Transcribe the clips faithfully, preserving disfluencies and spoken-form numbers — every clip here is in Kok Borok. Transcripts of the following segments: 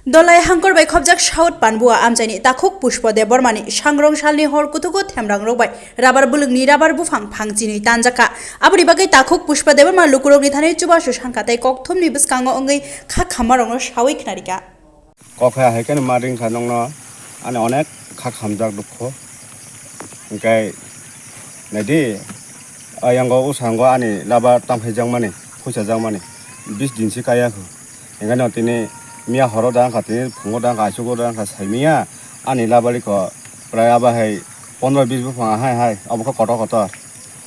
Dolai hangkor bai khopjak South Panbua amchaini takhuk Pushpa Debbarmani sangrong salni hor kutugo themrangrok bai rabar bwlwngni rabar buphang phang chinwi tanjakha. Aboni bagwi takhuk Pushpa Debbarma lukurokni thani chubachu sankha tei kokthumni bwskango wngwi kha khammarokno sawi khnarikha. Kok hai hai khe ma ring kha nokno, ani onek kha khamjak dukhu. Hwnkhe naidi, ayango usango ani laba tamphaijakmani, phuisajakmani bis din se kaya kho. Hwnkhe no tini miya horo da wngkha, tini phungo da wngkha, achugo da wngkha, saimanya ani laba rikho prai abo hai pondro bis buphang hai hai, obo khe kotor kotor.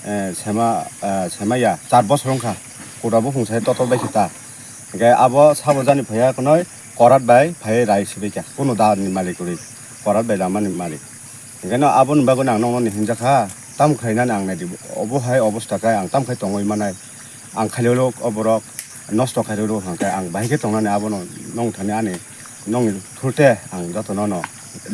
Eh, sema, eh, semaya char bosor wngkha, kura buphung sai totor bai khe ta. Hwnkhe abo sabo jani phaiya kunoi korat bai phaiwi rai sibikha, kunu da ni malik kwrwi, korat bai lama ni malik. Hwnkhe no aboni bagwi no ang nokno ni hinjakha, tamo khlainani ang naidi, obo hai obosta khe ang tamo khai tongwi manai, ang khailolo oborok nosto khailolo hwnkhe ang bahai khe tongnani abono nong thani ani. Nongni thurte ang jotono no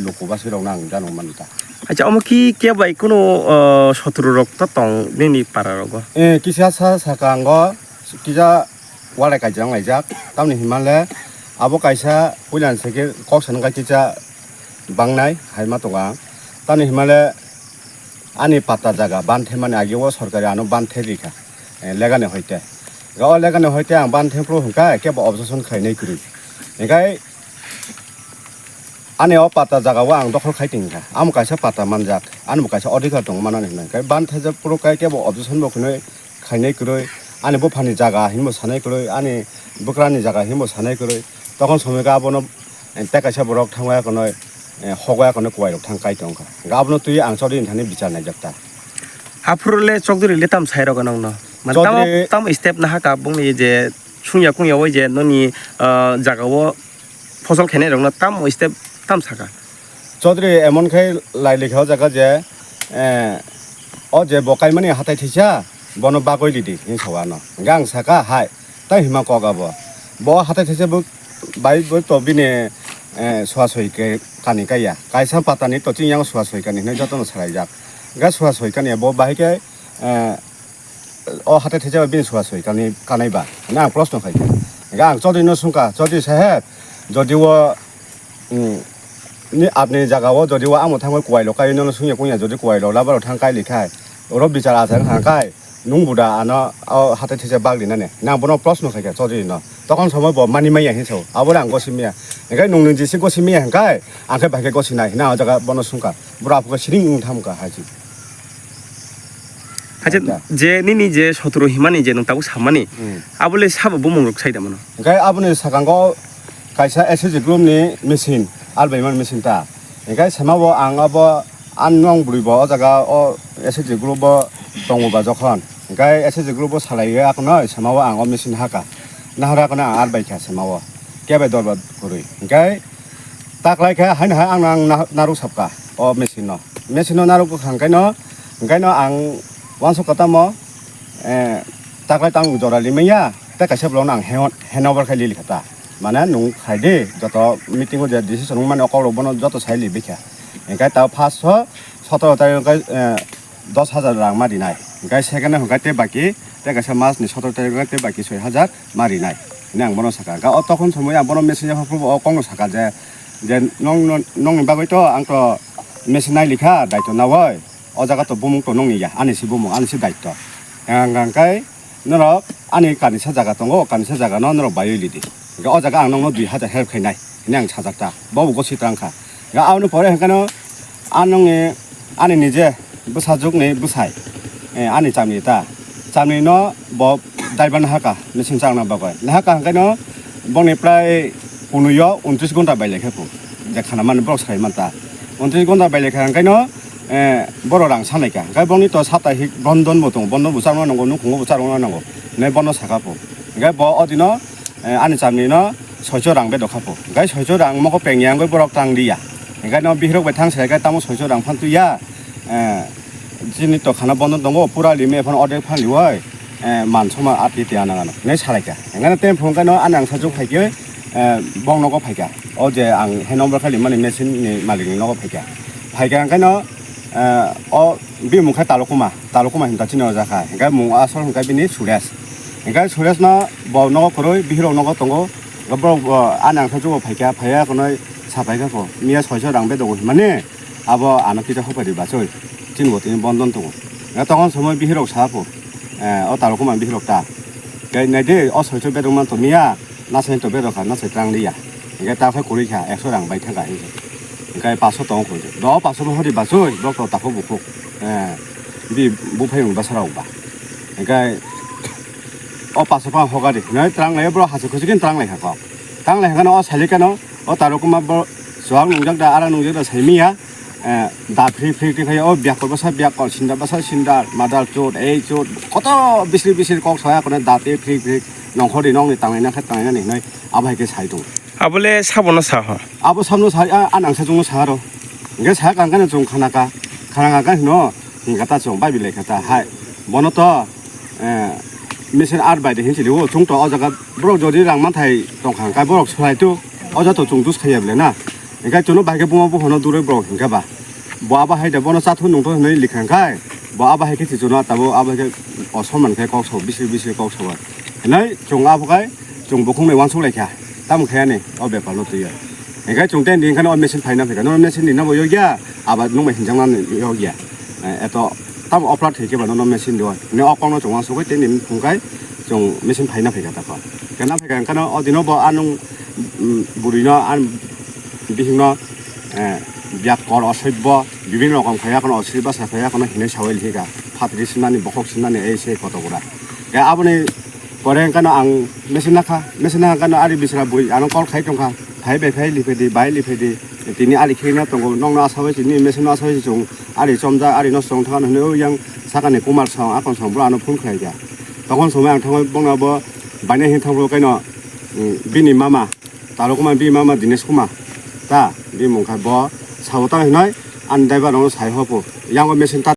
luku basi rokno ang jano mani ta. Acha, omo ki kebo bai kunu, ah, sotro rok to tong nini para rogo? Eh, kisa sa saka ango kisa walai kaijak laijak. Tamni himale abo kaisa puila ni seke kok sanai kisa bangnai hai ma tongo ang. Tamni himale ani pata jaga ban themani age o sorkari ano ban the rikha, eh, legani hoite. Ga o legani hoite ang ban thempro hwnkha kebo objection khainai kwrwi. Hwnkhe ani o pata jaga o ang dokhol khai tongkha. Amo kaisa pata manjak, ani bo kaisa odhikar tong manani hwnwi. Hwnkhe ban thajak phuru khe kebo objection bo khwnwi khainai kwrwi, ani buphani jaga hinwi bo sanai kwrwi, ani bwkrani jaga hinwi bo sanai kwrwi. Tokon somoi khe abono, eh, tei kaisa borok thangwi akono, eh, hogwi akono kwbai rok thang kai tongkha. Hwnkhe abono twi ang chori thani bichar naijak ta. Aphuru le chokdori le tam sai rok nokno? Man tamo, Chokdori tamo step nahaka bongni je sungya kungya oi je noni, ah, jaga o phosol khainai rokno tamo step tam saka? Chaudhary emon khe lai likha o jaga je, eh, o je bo kaimani hatai thaisa, bono bagwi lidi, hinwi sa o ano. Hwnkhe ang saka, hai, tai hima kok abo. Bo hatai thaisa bo bai bo to bini, eh, suasoi khe kani kaiya. Kaisa patani to chini yang suasoi kani hinwi jotono salaijak. Hwnkhe suasoi kani bo bahai khe, eh, o hatai thaisa bini suasoi kani kanai ba? Hwnwi ang proshno khai kha. Hwnkhe ang Chaudhary no swngkha, "Chaudhary saheb, jodi o, mm, ni apni jaga o jodi o amo thangwi kuwai lo kai nono swngya kungya jodi kuwai lo labar o thang kai likhai, oro bichar achar wngkha kai, nung buda ano o hatai thaisa bak rinani?" Hwnwi ang bono proshno khai kha Chaudhary no. Tokon somoi bo mani maya hinwi sa o, abo le ang gosi maya. Hwnkhe nung ni jisi gosi maya hwnkhe ang khe bai khe gosi nai hwnwi ang o jaga bono swngkha. Bwrap khe siring wng tham kha hai se. Acha, acha. Je nini je sotro himani je nwng tabuk samani, hmm, abo le sabo bumung rok sai da mano? Hwnkhe aboni sakango kaisa S H G group ni machine, albaimani machine ta. Hwnkhe sema bo ang abo, ang nong bwrwi bo o jaga o S H G group o tongo ba jokhon. Hwnkhe S H G group o salai ya akono sema o ang o machine haka. Nahara akono ang albai kha sema o. Kebe dorba kwrwi. Hwnkhe taklai khe haino hai ang nang na-, narwk sapka o machine no. Machine no narwk bwkha hwnkhe no, hwnkhe no ang uansuk kha tamo, eh, taklai tang jora limaya, tei kaisa bolong no ang hand, hand over khai lili kha ta. Mane nwng khai di, joto meeting o je decision wngmani o kok rok bono joto sai li bikha. Hwnkhe ta first o sotoro tarik o khe, eh, dos hajar rang ma rinai. Hwnkhe second o hwnkhe tei baki, tei kaisa mas ni sotoro tarik o tei baki soi hajar ma rinai hinwi ang bono sakha. Hwnkhe o tokon somoi ang bono message o phuru o kokno sakha je, je nong, nong, nongni bagwi to ang to message nai likha daito naui, o jaga to bumung to nongni ya, ani se bumung, ani se daito. Hwnkhe norok ani kanisa jaga tongo, o kanisa jaga no norok baiwi lidi. Hwnkhe o jaga ang nongno dui hajar help khainai hinwi ang sajak ta, bo bo gosi tang kha. Hwnkhe aboni pore hwnkhe no ang nongni ani nije bwsajwkni bwsai, eh, ani chamni ta. Chamni no bo driver nahaka, machine chakna bagwi. Nahaka hwnkhe no bongni prai kunui o untris gonta bai laikha phu. Je khana mani borok sai man ta. Untris gonta bai laikha hwnkhe no, eh, borok rang sanai kha. Hwnkhe bongni to saptahik bondon bo tongo, bondon bo chakna nango, nukhungo bo chakna nango. Hinwi bono saka phu. Hwnkhe bo o dino, eh, ani chamni no soicho rang bedok kha phu. Hwnkhe soicho rang mokol pengya wngwi borok tang liya. Hwnkhe no bihirok bai thang sai khe tamo soicho rang phan twi ya. Eh, chini to khana bondo tongo, pura limi ephano ordek phan liwai, eh, man soma ati te anang ano hinwi salai kha. Hwnkhe no temphung khe no ani ang sajwk phai khe, eh, bong nogo phai kha. O je ang hai number khai limani machine ni malik ni nogo phai kha. Phai kha hwnkhe no, eh, o bini mung khe Talukuma, Talukuma hinta chini o jaga. Hwnkhe mung asol hwnkhe bini Suresh. Hwnkhe Suresh no bo nogo kwrwi, bihirok nogo tongo. Borok bo ani ang sajugo phaikha, phaiya khwnwi sa phaikha kho. Miya soiso rang bedongo hinmani abo ano kisa hopai di bachoi. Chini bo tini bondon tongo. Tokon somoi bihirok sa pho. Eh, o talo kuma bihirok ta. Khe nai de o soiso bedong man to miya, na sai to bedok kha, na sai twrang liya. Hingke ta khe kwrwi kha, ekso rang bai thangkha hingke. Hingke paso tong kho. Do paso bo hori bachoi, bok to takhuk bukhuk. Eh, bi buphai mung basarok ba. Hingke o paso pa hokari. Nai twrang lai bro hasu khusu kin twrang lai kha kok. Twrang lai kha no o sali kano, o talo kuma bo suang nungjak da, ara nungjak da sai miya. Eh, da phrik phrik phrik khai o biak kol basa biak kol, sinda basa sinda, madal chot, ei chot, koto bisri bisri kok saya kone da te phrik phrik, nongkhor di nongni tanglai na khe tanglai na ni hinoi abo hai khe sai tongo. Abole sabono sa ho. Abo samno sai a, a nangsa chungo sa aro. Hingke sa kang kano chung khana ka, khana ka hino, hingka ta chung bai bilai kha ta hai. Bono to, eh, machine ar bai de hin chili o chung to o jaga borok jodi rang manthai tong kha, hingka borok sulai tu o jato chung dus khaiya bile na. Hingke chuno bai khe buma buphano duroi borok hingke ba. Bo abo hai de bono chathu nungthu hinui likha hingkai, bo abo hai khe se chuno tabo abo hai khe osom mankhe kok sabo bisri bisri kok sabo. Hinui chwng abo khai chwng bukhuk nai uansuk lai kha. Tamo khe ani o bepar no twiyo. Hingke chwng ten din kheno o machine phaina phaikha. Nono machine ni nabo yogya, aba nungbai hinjaknani yogya. Eh, eto tamo oplat hai khe ba nono machine dio. Ne o kokno chwng uansugwi ten din phungkai chwng machine phaina phaikha tako. Kena phaikha hingkhe no o dino bo anung, mm, bwrwino an bihikno, eh, biyak kor oswk bo bibinno rokom khaia kono oswk basa khaia kono hinui sawi lihika. Phatri sinani bokhok sinani ei sei koto gura. Khe aboni pore hingkhe no ang machine nakha, machine nakha hingkhe no ari bisra bui ano call khai tongkha. Phai bai phai liphaidi, bai liphaidi. Tini ari kheno tongo, nokno asawi chini machine no asawi chwng ari chomjak, ari no chwng thangano hinui o yang sakani Kumar song, akon song bro ano phone khlaikha. Tokon somoi ang thangwi bongno bo bainai hin thangbo kaino, mm, bini mama, talo kuma bini mama Dinesh Kumar. Ta, bini mung kha bo sabo tang hinoi, ani driver rokno sai hopo. Yango machine ta